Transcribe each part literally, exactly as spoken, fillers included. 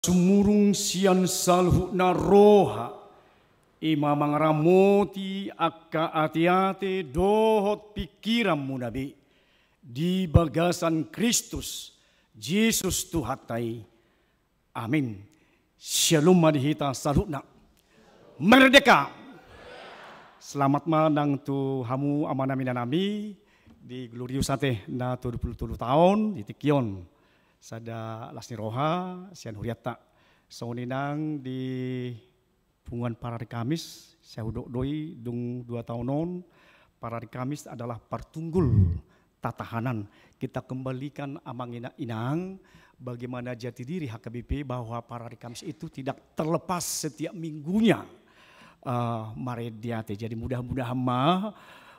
sumurung sian saluhutna roha, i ma mangaramoti angka ateate dohot pingkiranmuna be, di bagasan Kristus Jesus Tuhanta i. Amin. Syalom ma di hita saluhutna. Merdeka. Selamat ma nang tu hamu amanami inanami di Glorious ate na tolu pulu tolu taon di tingki on. Sada las ni roha sian hurianta. Songon i nang di punguan parari Kamis, sai hudok do i dung dua taon on, parari Kamis adalah partunggul tatahanan. Kita kembalikan amang ina-, inang, bagaimana jati diri H K B P bahwa parari Kamis itu tidak terlepas setiap minggunya. Eh, mari di ate. Jadi mudah-mudahan ma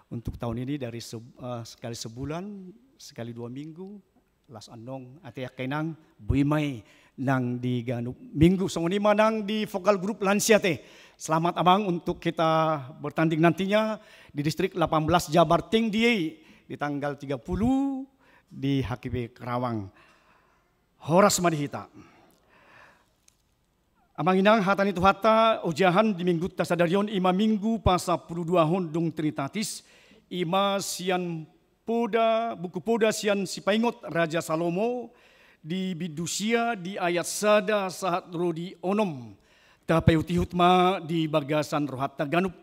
untuk tahun ini dari se-, eh, sekali sebulan, sekali dua minggu, las annon ate angka inang, boi ma i nang di ganup minggu. Songon i ma nang di vokal grup lansia ate. Selamat amang untuk kita bertanding nantinya di distrik delapan belas Jabar Tinggi di tanggal tiga puluh di H K B Karawang. Horas ma di hita. Amang inang, hata ni Tuhanta ojahan di minggunta sadari on i ma minggu pasampuluduahon dung Trinitatis, i ma sian poda, buku poda sian Sipaingot Raja Salomo, di bindu sia di ayat sada sahat ro di onom. Tapaihut-ihut ma di bagasan rohanta ganup.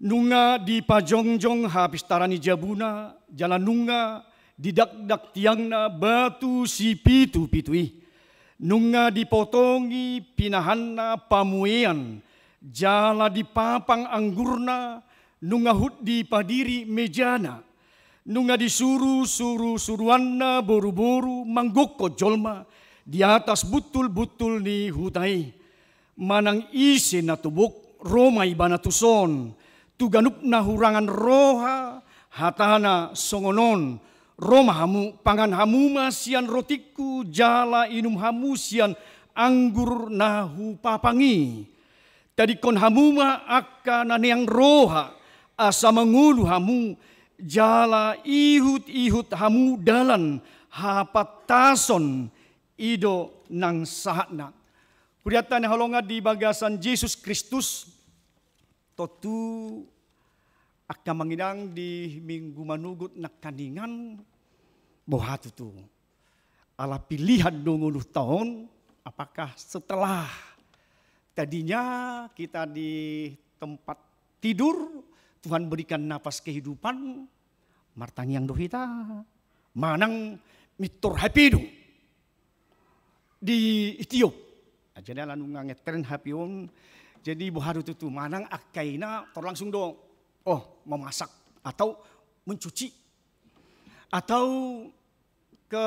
Nunga dipajongjong hapistaran ni jabuna, jala nunga didakdak tiangna batu sipitu-pitu i. Nunga dipotongi pinahanna pamuean, jala dipapang anggurna, nunga huhut dipadiri mejana. Nunga disuru suru-suruanna boru-boru manggokkon jolma di atas buntul-buntul ni huta i. Manang ise na tobok, ro ma ibana tuson, tu ganup na hurangan roha, hatana songon on, ro ma hamu, pangan hamu ma sian rotingku, jala inum hamu sian anggur na hupapang i. Tadingkon hamu ma angka na neang roha, asa mangolu hamu, jala ihut-ihut hamu dalan hapantason, i do nang sahatna. Hurianta na hinaholongan di bagasan Jesus Kristus, tontu angka amang inang di minggu manogot nangkaningan, boha tutu. Ala pilihan do ngolunta on, apakah setelah tadinya kita di tempat tidur, Tuhan berikan napas kehidupan, martangiang do hita, manang mintor H P do ditiop. Nah, jadi ala nunga ngetren H P on, jadi boha do tutu, manang angka ina tor langsung do, oh, memasak atau mencuci. Atau ke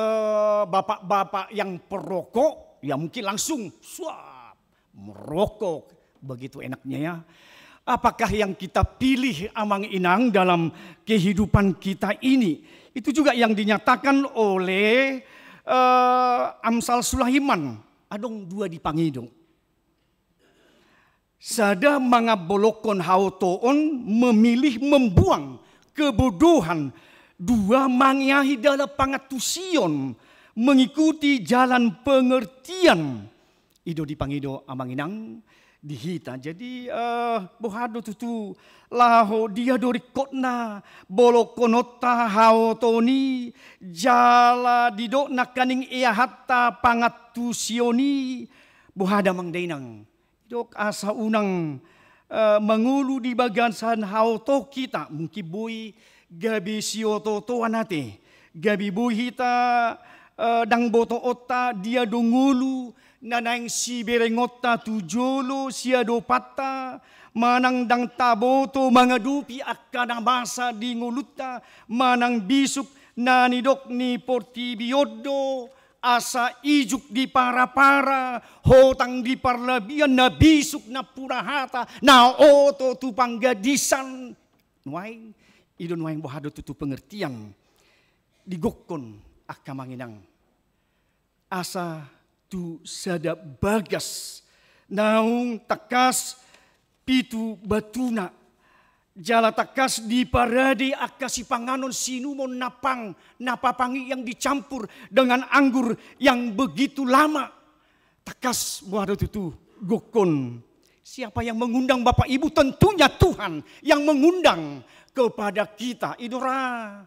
bapak-bapak yang perokok, ya mungkin langsung suap, merokok, begitu enaknya ya. Apakah yang kita pilih amang inang dalam kehidupan kita ini? Itu juga yang dinyatakan oleh, eh, Amsal Sulaiman. Adong dua dipangido. Sada mangambolongkon haotoon, memilih membuang kebodohan. Dua, mangiahi dalan pangantusion, mengikuti jalan pengertian. I do dipangido amang inang di hita. Jadi, eh, boha do tutu, laho dia do ringkotna bolongkononta haotoon i, jala didok nangkaning eahanta pangantusion i, boha da amang dainang. Didok asa unang, eh, mangolu di bagasan haotoon hita, mungkin boi gabe sioto-otoan ate, gabe boi hita, eh, ndang botoonta dia do ngolu na naeng siberengonta tu jolo siadopanta, manang ndang taboto mangadopi angka na masa di ngolunta, manang bisuk na nidok ni portibi on do, asa ijuk di para-para, hotang di parlabian, na bisuk nampuna hata, na oto tu panggadisan. Nuaeng, i do nuaeng boha do tutu pengertian digokkon angka amang inang. Asa tu sada bagas naung tangkas pitu batuna, jala tangkas diparade angka sipanganon sinumon na pang, na papang i yang dicampur dengan anggur yang begitu lama. Tangkas boha do tutu gokkon. Siapa yang mengundang Bapak Ibu? Tentunya Tuhan yang mengundang kepada kita. I do ra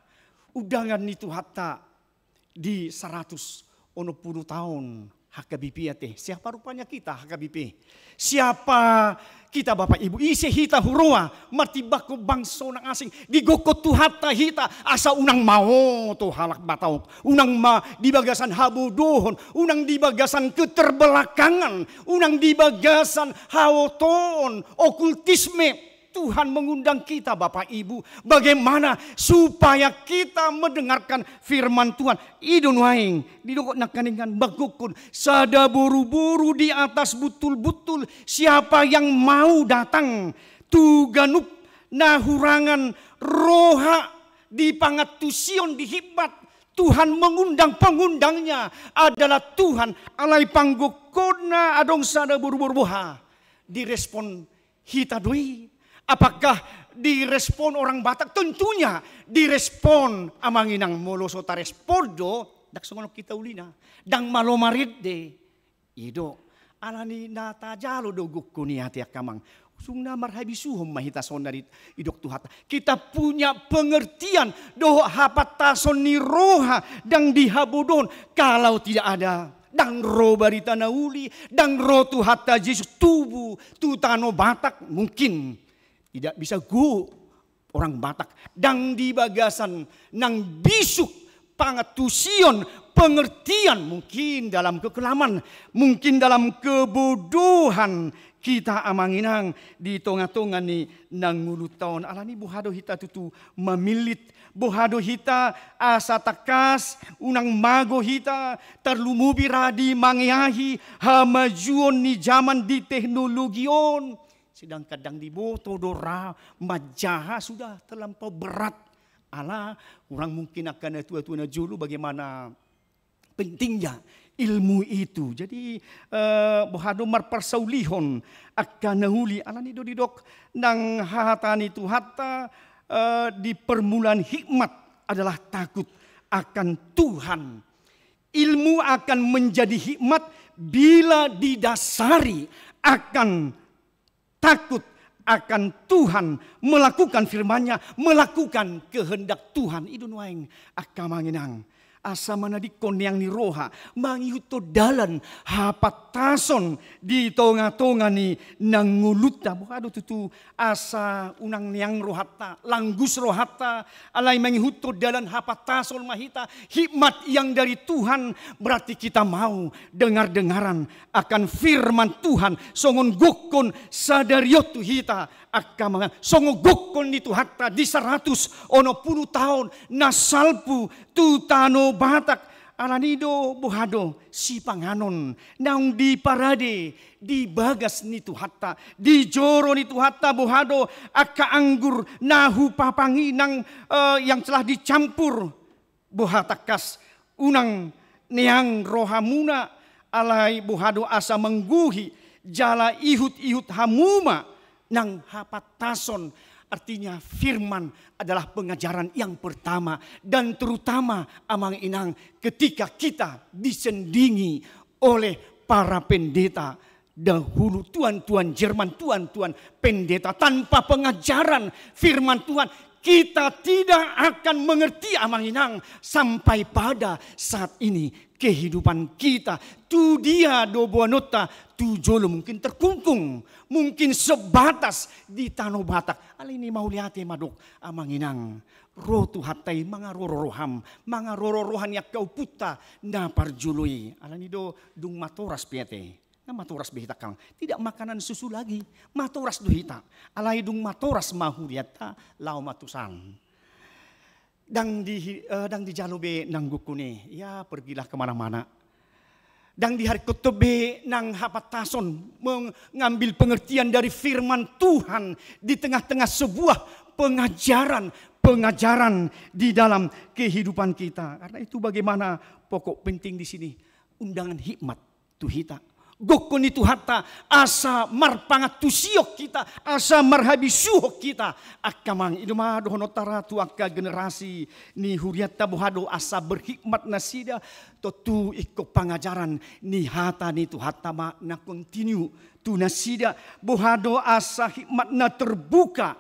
undangan ni Tuhanta di saratus onom pulu taon H K B P ate. Siapa rupanya kita H K B P? Siapa kita Bapak Ibu? Ise hita huroha martimbangkon bangso na asing? Digokkon Tuhanta hita asa unang maoto halak Batak on, unang ma di bagasan habodohon, unang di bagasan keterbelakangan, unang di bagasan haotoon, okultisme. Tuhan mengundang kita, Bapak Ibu, bagaimana supaya kita mendengarkan firman Tuhan. I do nuaeng didok nangkaningan, bagokkon sada boruboru di atas buntul-buntul. Siapa yang mau datang tu ganup na hurangan roha di pangantusion, di hikmat, Tuhan mengundang, pengundangnya adalah Tuhan. Alai panggokkonna adong sada boruboru, boha direspon hita do i? Apakah direspon orang Batak? Tentunya direspon, Amang Inang. Molo so tarespon do, ndang songon on hita ulina, ndang malo marende. I do, alani na tajalo do gokkon i ate, angka amang. Sung na marhabisuhon ma hita sonari, didok Tuhanta. Kita punya pengertian dohot hapantason ni roha, ndang di habodohon. Kalau tidak ada, ndang ro barita na uli, ndang ro Tuhanta Jesus tubu tu tano Batak, mungkin tidak bisa gogo orang Batak, ndang di bagasan nang bisuk pangantusion, pengertian, mungkin dalam kekelaman, mungkin dalam kebodohan kita, Amang Inang, di tongatonga ni nang ngolunta on. Alani boha do hita tutu mamillit? Boha do hita asa tangkas unang mago hita, tarlumobi ra di mangeahi hamajuon ni jaman di teknologi on? Sedangkan ndang diboto do ra manjaha, sudah terlampau berat. Ala hurang mungkin angka natuatua na jolo bagaimana pentingnya ilmu itu. Jadi, eh, boha do marparsaulihon angka na uli? Alani do didok nang hata ni Tuhanta, eh, di permulaan hikmat adalah takut akan Tuhan. Ilmu akan menjadi hikmat bila didasari akan takut akan Tuhan, melakukan firman-Nya, melakukan kehendak Tuhan. I do nuaeng, angka Amang Inang, asa manadingkon neang ni roha, mangihuthon dalan hapantason di tongatonga ni nang ngolunta. Boha do tutu asa unang neang rohanta, langgus rohanta, alai mangihuthon dalan hapantason ma hita, hikmat yang dari Tuhan, berarti kita mau dengar-dengaran akan firman Tuhan, songon gokkon sadari on tu hita, angka Amang Inang, songon gokkon ni Tuhanta di saratus onom pulu taon na salpu tu tano Batak. Alani do, boha do sipanganon naung diparade di bagas ni Tuhanta, di joro ni Tuhanta? Boha do angka anggur na hupapangi nang, eh, yang telah dicampur? Boha tangkas unang neang rohamuna, alai boha do asa manggohi jala ihutihut hamu ma nang hapantason? Artinya, firman adalah pengajaran yang pertama dan terutama, Amang Inang, ketika kita disandingi oleh para pendeta dahulu, tuan-tuan Jerman, tuan-tuan pendeta. Tanpa pengajaran firman Tuhan, kita tidak akan mengerti, Amang Inang, sampai pada saat ini kehidupan kita. Tu dia do boanonta? Tu jolo mungkin terkungkung, mungkin sebatas di tano Batak. Alani mauliate ma dok, Amang Inang, ro Tuhanta i mangaroro roham, mangaroro roha ni angka ompunta na parjolo i. Alani do dung matoras pe ate, na matoras be hita, angka Amang. Tidak makanan susu lagi, matoras do hita. Alai dung matoras ma hurianta, laho ma tu san. Ndang di, eh, ndang dijalo be nang gokkon i, ya, pergilah kemana-mana. Ndang diharingkothon be nang hapantason, mengambil pengertian dari firman Tuhan di tengah-tengah sebuah pengajaran, pengajaran di dalam kehidupan kita. Karena itu, bagaimana pokok penting di sini? Undangan hikmat tu hita, gokhon ni Tuhanta, asa marpangantusion hita, asa marhabisuhon hita. Angka amang, i do ma dohononta ra tu angka generasi ni hurianta, boha do asa berhikmat nasida. Tontu ingkon pangajaran ni hata ni Tuhanta ma na kontinu tu nasida, boha do asa hikmatna terbuka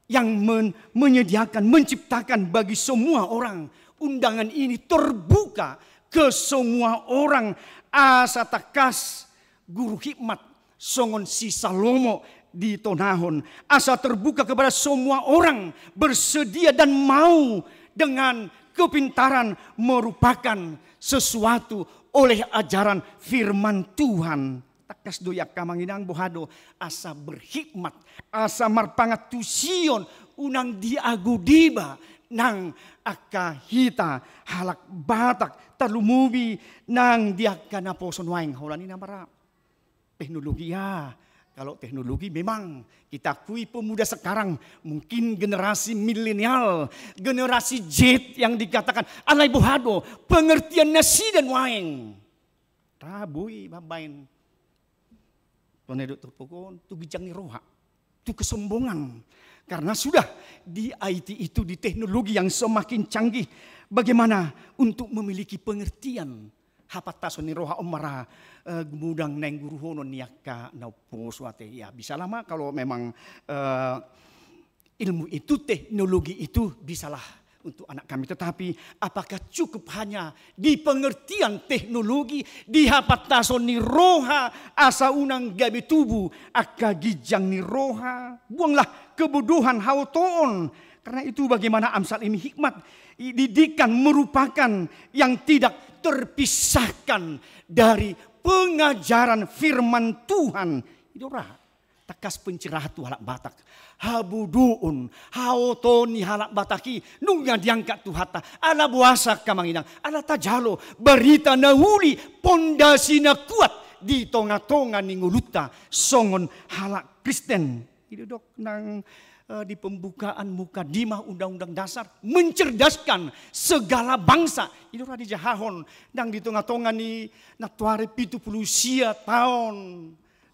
yang men-, menyediakan, menciptakan bagi semua orang. Undangan ini terbuka ke semua orang, asa tangkas guru hikmat songon si Salomo ditonahon, asa terbuka kepada semua orang, bersedia dan mau dengan kepintaran merupakan sesuatu oleh ajaran firman Tuhan. Tangkas do i angka amang inang, boha do asa berhikmat, asa marpangantusion, unang diago deba nang angka hita halak Batak, tarlumobi nang di angka naposo nuaeng. Holan i nama ra teknologi, ya. Kalau teknologi memang kita akui pemuda sekarang, mungkin generasi milenial, generasi Z yang dikatakan, alai boha do pengertian nasida nuaeng. Ra boi mambaen, tu na didok turpuk on, tu ginjang ni roha, tu kesombongan. Karena sudah di I T itu, di teknologi yang semakin canggih, bagaimana untuk memiliki pengertian hapantason ni roha on ma ra, eh, gumodang naeng guruhonon ni angka naposo ate. Ya, bisa lah ma kalau memang, eh, ilmu itu, teknologi itu, bisalah untuk anak kami. Tetapi apakah cukup hanya di pengertian teknologi, di hapantason ni roha, asa unang gabe tubu angka ginjang ni roha? Buanglah kebodohan, haotoon. Karena itu bagaimana Amsal Ilmu Hikmat, i-, didikan merupakan yang tidak terpisahkan dari pengajaran firman Tuhan. I do ra tangkas pencerahan tu halak Batak. Habodoon, haotoon ni halak Batak i nunga diangkat Tuhanta. Ala boasa angka amang inang? Ala tajalo barita na uli, pondasi na kuat di tonga-tonga ni ngolunta songon halak Kristen. I do didok nang, eh, di pembukaan mukadimah Undang-Undang Dasar, mencerdaskan segala bangsa. I do ra dijahahon nang di tonga-tonga ni nantoari pitu pulu sia taon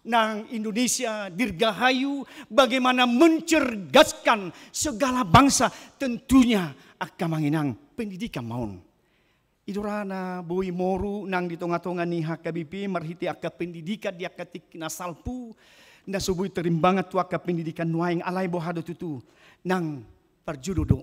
nang Indonesia dirgahayu, bagaimana mencerdaskan segala bangsa. Tentunya angka amang inang, pendidikan ma on. I do ra na boi moru nang di tonga-tonga ni H K B P marhite angka pendidikan di angka tingki na salpu, na so boi tarimbangan tu angka pendidikan nuaeng. Alai boha do tutu, nang parjolo do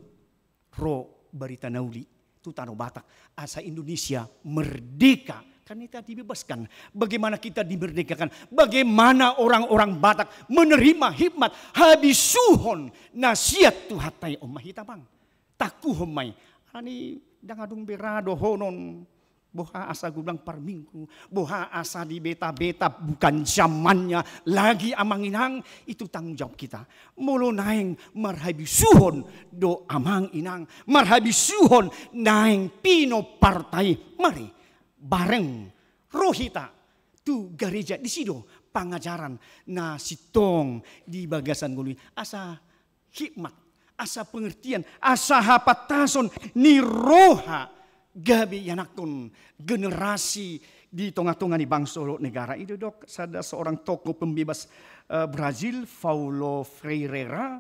ro barita na uli tu tano Batak, asa Indonesia merdeka. Kan hita dibebaskan. Bagaimana kita dimerdekakan? Bagaimana orang-orang Batak menerima hikmat habisuhon na sian Tuhanta i? On ma hita, amang. Tangkuhon ma i. Alani ndang adong be ra dohonon, boha asa godang parminggu, boha asa dibeta-beta, bukan zamannya lagi, amang inang. Itu tanggung jawab kita. Molo naeng marhabisuhon do, amang inang, marhabisuhon naeng pinoparta i, mari bareng ro hita tu gareja. Disi do pangajaran na sintong di bagasan ngolu i, asa hikmat, asa pengertian, asa hapantason ni roha gabe ianakhon generasi di tonga-tonga ni bangso dohot negara. I do didok sada seorang tokoh pembebas, eh, Brazil, Paulo Freire,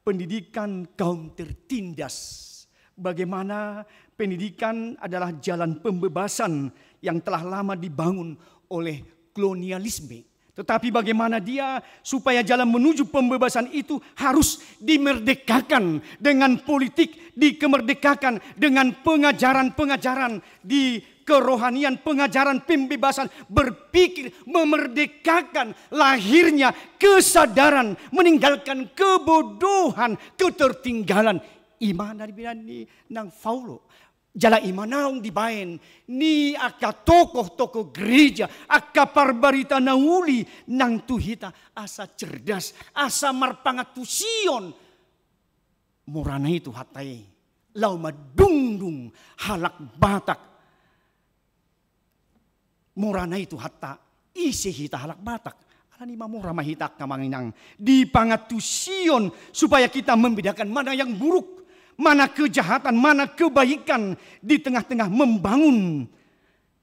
pendidikan kaum tertindas. Bagaimana pendidikan adalah jalan pembebasan yang telah lama dibangun oleh kolonialisme. Tetapi bagaimana dia supaya jalan menuju pembebasan itu harus dimerdekakan dengan politik, dikemerdekakan dengan pengajaran-pengajaran di kerohanian, pengajaran pembebasan berpikir, memerdekakan lahirnya kesadaran, meninggalkan kebodohan, ketertinggalan. I ma na dibege ni nang Paulo. Jala i ma naung dibaen ni angka tokoh-tokoh gereja, angka parbarita na uli nang tu hita, asa cerdas, asa marpangantusion. Murana i Tuhanta i laho mandungdung halak Batak. Murana i Tuhanta, ise hita halak Batak. Alani mamora ma hita, angka amang inang, di pangantusion supaya kita membedakan mana yang buruk, mana kejahatan, mana kebaikan, di tengah-tengah membangun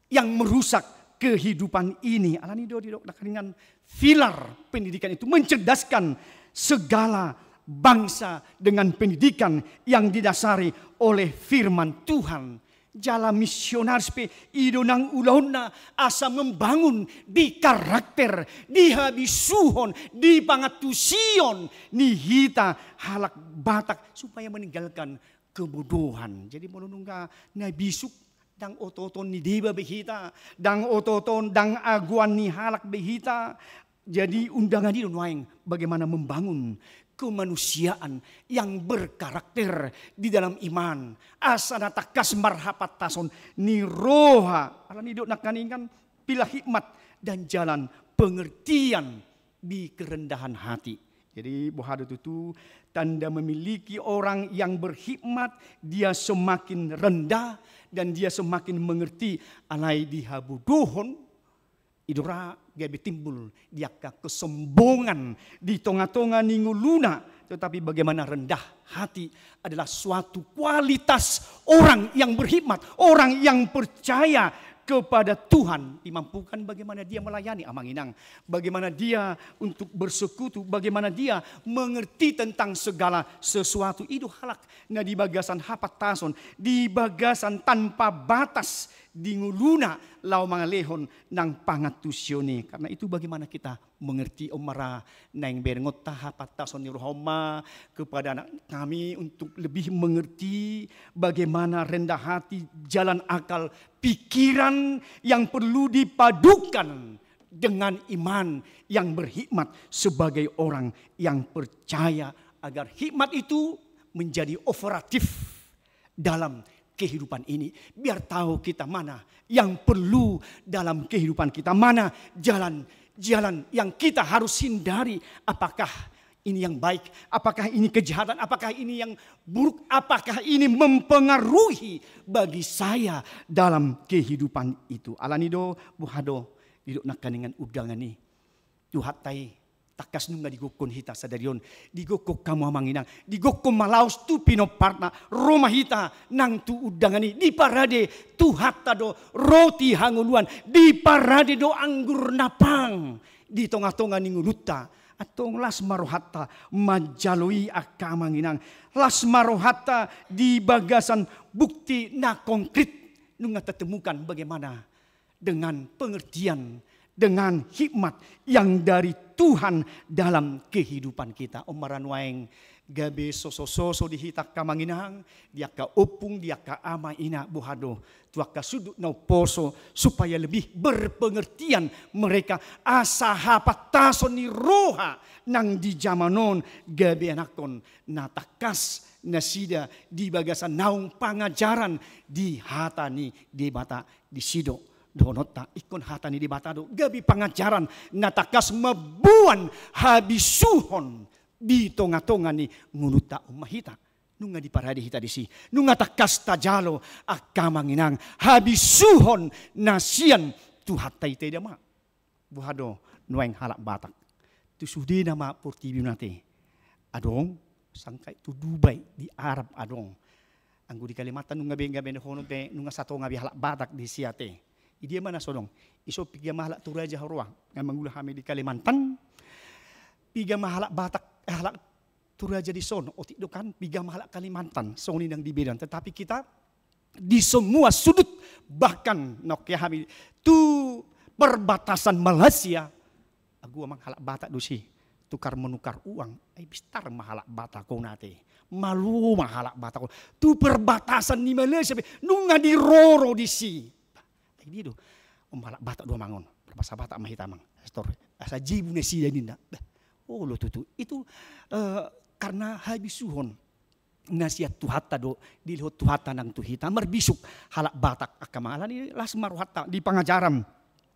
yang merusak, kehidupan ini. Alani do didok nangkaningan, pilar pendidikan itu mencerdaskan segala bangsa dengan pendidikan yang didasari oleh firman Tuhan. Jala misionaris pe i do nang ulaonna asa membangun di karakter, di habisuhon, di pangantusion ni hita halak Batak supaya meninggalkan kebodohan. Jadi molo nunga na bisuk, ndang ototon ni deba be hita, ndang ototon, ndang agoan ni halak be hita. Jadi undangan i do nuaeng bagaimana membangun kemanusiaan yang berkarakter di dalam iman. Asa na tangkas marhapantason ni roha. Alani didok nangkaningan, pilar hikmat dan jalan pengertian di kerendahan hati. Jadi boha do tutu tanda memiliki orang yang berhikmat, dia semakin rendah dan dia semakin mengerti. Alai di habodohon, i do ra gabe timbul di angka kesombongan di tonga-tonga ni ngoluna. Tetapi bagaimana rendah hati adalah suatu kualitas orang yang berhikmat, orang yang percaya kepada Tuhan, dimampukan bagaimana dia melayani, Amang Inang, bagaimana dia untuk bersekutu, bagaimana dia mengerti tentang segala sesuatu. I do halak na di bagasan hapantason, di bagasan tanpa batas di ngoluna laho mangalehon nang pangantusion i. Karena itu bagaimana kita mengerti, on ma ra naeng berengonta hapantason ni roha, on ma kepada anak kami untuk lebih mengerti bagaimana rendah hati, jalan akal, pikiran yang perlu dipadukan dengan iman yang berhikmat sebagai orang yang percaya, agar hikmat itu menjadi operatif dalam kehidupan ini. Biar tahu kita mana yang perlu dalam kehidupan kita, mana jalan-jalan yang kita harus hindari. Apakah ini yang baik? Apakah ini kejahatan? Apakah ini yang buruk? Apakah ini mempengaruhi bagi saya dalam kehidupan itu? Alani do, boha do, didok nangkaningan undangan i. Tuhanta i tangkas nunga digokhon hita sadari on, digokhon hamu Amang Inang, digokhon ma laos tu pinomparna, ro ma hita nang tu undangan i, diparade Tuhanta do roti hangoluan, diparade do anggur na pang di tonga-tonga ni ngolunta. Antong las ma rohanta manjalo i angka Amang Inang, las ma rohanta di bagasan bukti na konkret, nunga tatemukan bagaimana dengan pengertian, dengan hikmat yang dari Tuhan dalam kehidupan kita. On ma ra nuaeng gabe sosososo di hita angka Amang Inang, di angka ompung, di angka ama ina, boha do, tu angka sundut na umposo, supaya lebih berpengertian mereka, asa hapantason ni roha nang di jaman on gabe anakhon na tangkas nasida di bagasan naung pangajaran di hata ni Debata. Disi do dohononta, ingkon hata ni Debata do gabe pangajaran na tangkas mamboan habisuhon di tonga-tonga ni ngolunta. On ma hita, nunga diparade hita disi, nunga tangkas tajalo angka Amang Inang habisuhon na sian Tuhanta i. Taida ma, boha do nuaeng halak Batak? Tu sudena ma portibi on ate adong, sangkap tu Dubai, di Arab adong. Anggo di Kalimantan nunga be, nunga be dohonon pe, nunga satonga be halak Batak disi ate. Idia ma na so adong? Dison piga ma halak Toraja huroha, nga mangula hami di Kalimantan. Piga ma halak Batak, eh, halak Toraja dison, otik do kan, piga ma halak Kalimantan, songon i nang di Medan. Tetapi kita di semua sudut, bahkan na oke hami tu perbatasan Malaysia, agu amang halak Batak do si tukar menukar uang, ai bistar ma halak Batak on ate, malo ma halak Batak on tu perbatasan ni Malaysia pe, nunga diroro disi. Ai dia do, om halak Batak do amang on, berbahasa Batak ma hita amang, astor, asa jibu nasida ninna. Bah, olo tutu itu, eh, karena habisuhon na sian Tuhanta do, dilehon Tuhanta nang tu hita, marbisuk halak Batak angka amang. Alani las ma rohanta di pangajaran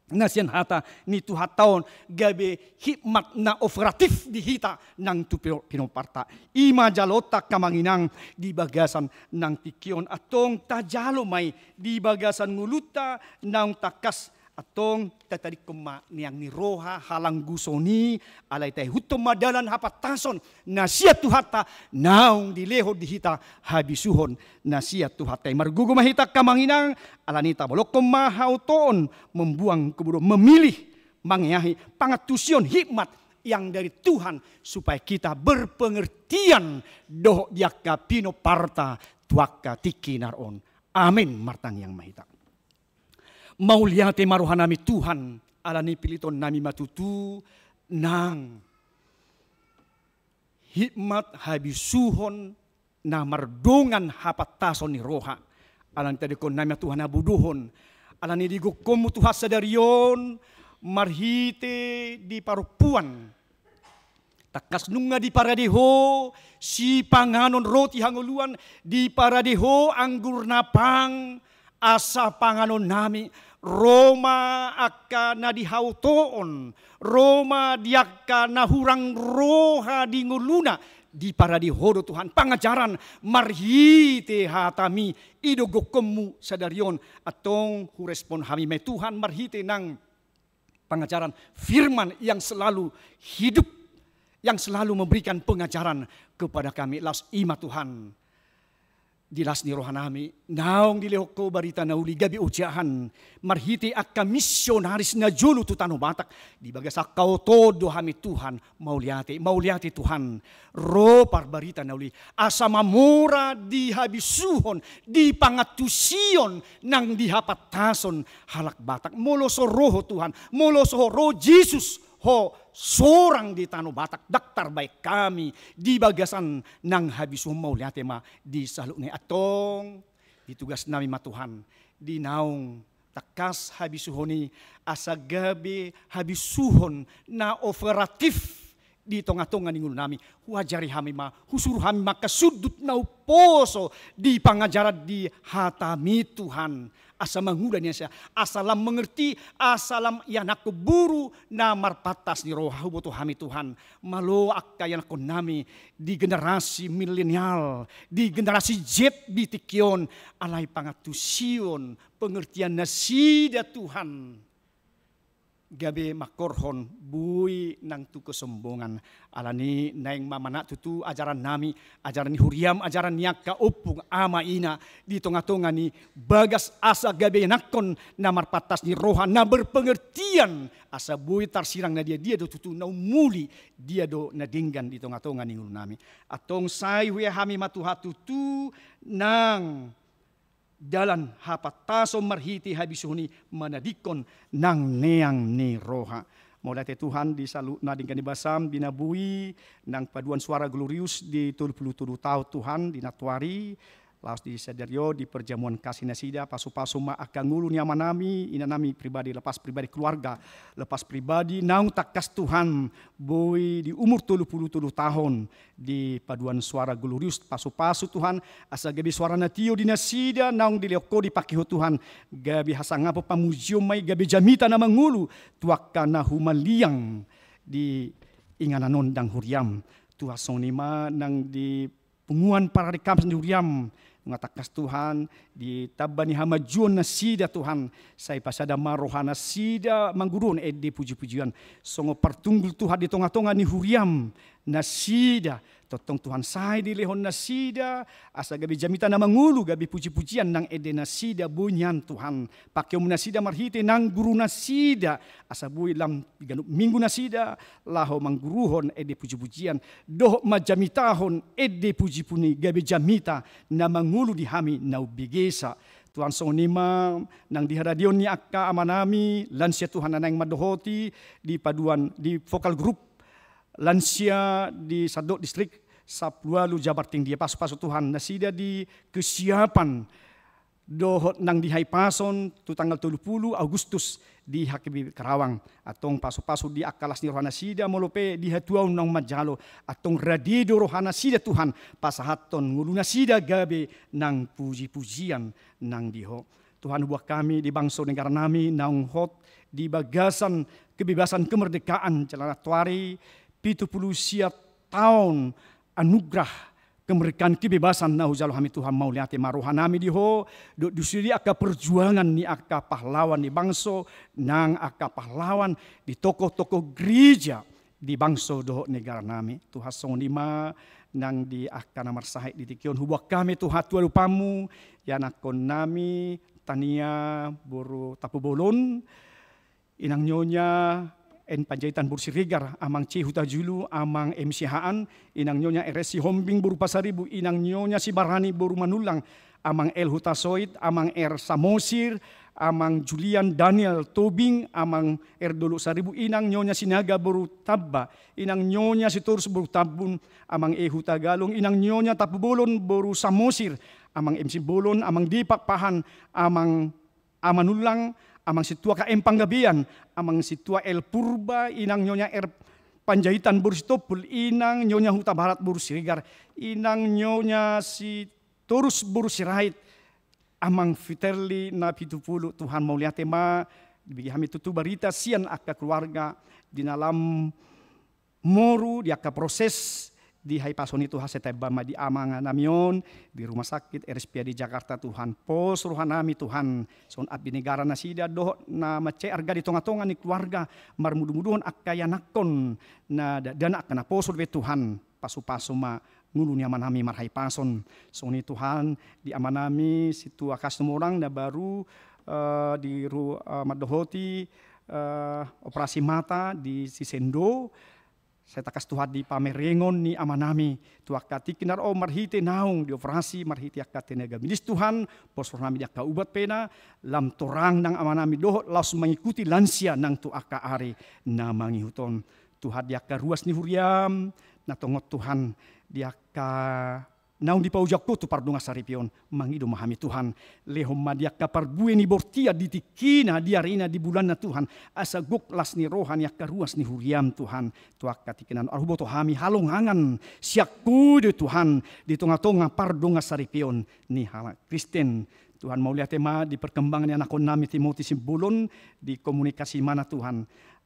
na sian hata ni Tuhanta on, gabe hikmat na operatif di hita nang tu pino-, pinomparta. I ma jaloonta angka amang inang di bagasan nang tingki on, antong tajalo ma i di bagasan ngolunta naung tangkas Antong tatadingkon ma neang ni roha, halangguson i, alai taihuthon ma dalan hapantason na sian Tuhanta, naung dilehon di hita habisuhon na sian Tuhanta i. Margogo ma hita angka amang inang, alani i tabolongkon ma haotoon, membuang kebodohan, memilih, mangeahi pangantusion, hikmat yang dari Tuhan, supaya kita berpengertian dohot di angka pinomparta tu angka tingki na ro on. Amin. Martangiang ma hita. Mauliate ma rohanami Tuhan, alani i pilitonnami ma tutu nang hikmat habisuhon na mardongan hapantason ni roha. Alani i tadingkonnami ma Tuhan habodohon. Alani i digogommu Tuhan sadari on marhite di parompuan. Tangkas nunga diparade Ho sipanganon roti hangoluan, diparade Ho anggur na pang, asa panganonnami, ro ma angka na di haotoon, ro ma di angka na hurang roha di ngoluna, diparade Ho do Tuhan pangajaran marhite hataMi, i do gogommu sadari on. Antong hurespon hami ma i Tuhan marhite nang pangajaran firman yang selalu hidup, yang selalu memberikan pengajaran kepada kami. Laos i ma Tuhan di las ni rohanami, naung dilehon Ho barita na uli gabe ojahan marhite angka misionaris na jolo tu tano Batak, di bagas angka oto do hami Tuhan. Mauliate, mauliate Tuhan. Ro parbarita na uli asa mamora di habisuhon, di pangantusion nang di hapantason halak Batak. Molo so ro Ho Tuhan, molo so ro Jesus, Ho sorang di tano Batak, ndang tarbaen hami di bagasan nang habisuhon. Mauliate ma di saluhutna i. Antong di tugasnami ma Tuhan, di naung tangkas habisuhon i, asa gabe habisuhon na operatif di tongatonga ni ngolunami. Huajari hami ma, husuru hami ma angka sundut na umposo di pangajaran di hataMi Tuhan, asa mangula ni nasida, asa lam mengerti, asa lam ianakhon boru na marpantas ni roha. Huboto hami Tuhan, malo angka ianakhonnami di generasi milenial, di generasi Z di tingki on, alai pangantusion, pengertian nasida Tuhan gabe mangkorhon boi nang tu kesombongan. Alani i naeng ma manat tutu ajarannami, ajaran ni huriaM, ajaran ni angka ompung, ama, ina, di tongatonga ni bagas, asa gabe ianakhon na marpantas ni roha, na berpengertian, asa boi tarsirang na dia, dia do tutu na ummuli, dia do na denggan di tongatonga ni ngolunami. Antong sai huea hami ma Tuhan tutu nang dalan hapantason marhite habisuhon i manadingkon nang neang ni roha. Mauliate Tuhan di saluhut na denggan ni basaM, di na boi nang paduan suara glorius di tolu pulu tolu taon Tuhan di nantoari. Laos di sadari on di perjamuan kasih nasida, pasupasu ma angka ngolu ni amanami, inanami pribadi, lepas pribadi keluarga, lepas pribadi naung tangkas Tuhan boi di umur tolu pulu tolu taon di paduan suara glorius. Pasupasu Tuhan, asa gabe suara na tio di nasida naung dilehon Ho, dipake Ho Tuhan, gabe hasangapon pamujion ma i, gabe jamita na mangolu tu angka na humaliang di inganan on nang huriaM. Tuhan, songon i ma nang di punguan parari Kamis ni huriaM, nunga tangkas Tuhan, di tamba ni hamajuon nasida Tuhan, sai pasada ma roha nasida mangguruhon ende pujipujian, songon partunggul Tuhan di tongatonga ni huriaM nasida. Tongtong Tuhan, sai dilehon nasida asa gabe jamita na mangolu, gabe pujipujian nang ende nasida boi nian Tuhan. Pake Ho ma nasida marhite nang guru nasida, asa boi lam di ganup minggu nasida laho mangguruhon ende pujipujian dohot manjamitahon ende pujipujian i gabe jamita na mangolu di hami na umbegesa. Tuhan, songon i ma nang di haradeon ni angka amanami lansia Tuhan, na naeng mandohoti di paduan, di vokal grup lansia di sandok distrik sampulu ualu Jabar Tinggi. Pasupasu Tuhan nasida di kesiapan dohot nang di hahipason tu tanggal tolu pulu Agustus di H K B P Karawang. Antong pasupasu di angka las ni roha nasida, molo pe di hatuaon naung manjalo, antong rade do roha nasida Tuhan, pasahathon ngolu nasida gabe nang pujipujian nang di Ho. Tuhan, huboan hami di bangso negara nami naung hot di bagasan kebebasan kemerdekaan jala nantoari pitu pulu sia taon anugerah kemerdekaan, kebebasan na hujalo hami Tuhan, mauliate ma roha nami di Ho, dohot di sude angka perjuangan ni angka pahlawan ni bangso, nang angka pahlawan di tokoh-tokoh gereja di bangso dohot negara nami. Tuhan, songon i ma nang di angka na marsahit di tingki on, huboan hami Tuhan tu adopan-Mu, ianakkon nami Tania boru Tampubolon, inang Nyonya N Panjaitan boru Siregar, amang C Hutajulu, amang M Siahaan, inang Nyonya R S Sihombing boru Pasaribu, inang Nyonya Sibarani boru Manullang, amang L Hutasoit, amang R Samosir, amang Julian Daniel Tobing, amang R Dolok Saribu, inang Nyonya Sinaga boru Tamba, inang Nyonya Sitorus boru Tambun, amang E Hutagalung, inang Nyonya Tampubolon boru Samosir, amang M Simbolon, amang D Pakpahan, amang A Manullang, amang sintua K M Panggabean, amang sintua L Purba, inang Nyonya R Panjaitan boru Sitompul, inang Nyonya Hutabarat boru Siregar, inang Nyonya Sitorus boru Sirait, amang Fiterli Napitupulu. Tuhan, mauliate ma, dibege hami tutu barita sian angka keluarga di na lam moru di angka proses di hahipason i. Tuhan, sai taembaon ma di amang nami on di rumah sakit R S P A D Jakarta. Tuhan, pos roha nami Tuhan, songon abdi negara nasida dohot na mansai arga di tonga-tonga ni keluarga, marmudu-muduhon angka ianakkon na dakdanak, angka naposo dope Tuhan. Pasu-pasu ma ngolu ni ama nami marhahipason. Songon i Tuhan, di ama nami sintua Kastumorang na baru, eh, di ru-, eh, mandohoti, eh, operasi mata di Sisendo, sai tangkas Tuhan di pamerengon ni ama nami tu angka tingki na ro, marhite naung dioperasi, marhite angka tenaga medis Tuhan, pos roha nami di angka ubat pe na lam torang nang ama nami dohot laos mangikuti lansia nang tu angka ari na mangihut on. Tuhan, di angka ruas ni huriam na tongon Tuhan, di angka naung dipaojak Ho tu pardongansaripeon, mangido ma hami Tuhan, lehon ma di angka parbue ni bortian di tingkina, di arina, di bulanna Tuhan, asa gok las ni roha ni angka ruas ni huriam Tuhan, tu angka tingki na ro. Huboto hami halongangan sian Ho do i Tuhan di tonga-tonga pardongansaripeon ni halak Kristen. Tuhan, mauliate ma di perkembangan ni anakkon nami Timoti Simbolon, di komunikasi ibana Tuhan.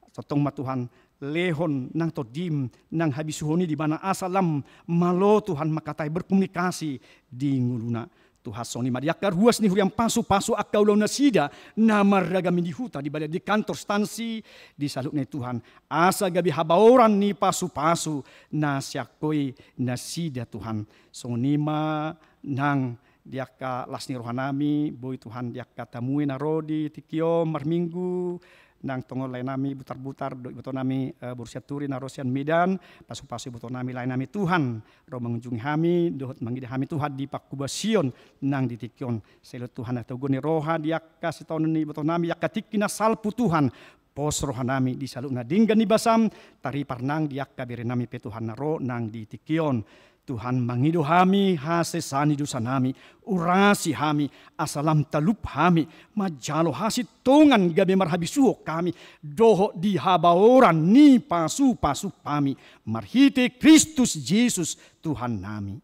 Tongtong ma Tuhan, lehon nang tondim, nang habisuhon i di ibana asa lam malo Tuhan mangkatai, berkomunikasi di ngoluna. Tuhan, songon i ma di angka ruas ni huriam, pasu-pasu angka ulaon nasida na marragam i di huta, di balian, di kantor, instansi, di saluhutna i Tuhan. Asa gabe habaoran ni pasu-pasu na sian Ho i nasida Tuhan. Songon i ma nang di angka las ni roha nami, boi Tuhan di angka tamu i na ro di tingki on marminggu, nang tongon lae nami Butarbutar, dohot iboto nami, eh, boru Sianturi na ro sian Medan, pasu-pasu iboto nami, lae nami Tuhan, ro mangunjungi hami, dohot mangida hami Tuhan di pangkobasion nang di tingki on. Sai lehon Tuhan hatoguon ni roha di angka sitaonon ni iboto nami, angka tingki na salpu Tuhan, pos roha nami di saluhutna, denggan ni basam taripar nang di angka bere nami pe Tuhan na ro nang di tingki on. Tuhan, mangido hami hasesaan ni dosa nami, urasi hami, asa lam talup hami, manjalo hasintongan gabe marhabisuhon hami, dohot di habaoran ni pasu-pasu hami, marhite Kristus Jesus Tuhan nami.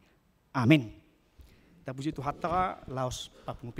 Amen. Tapuji Tuhanta, laos papungu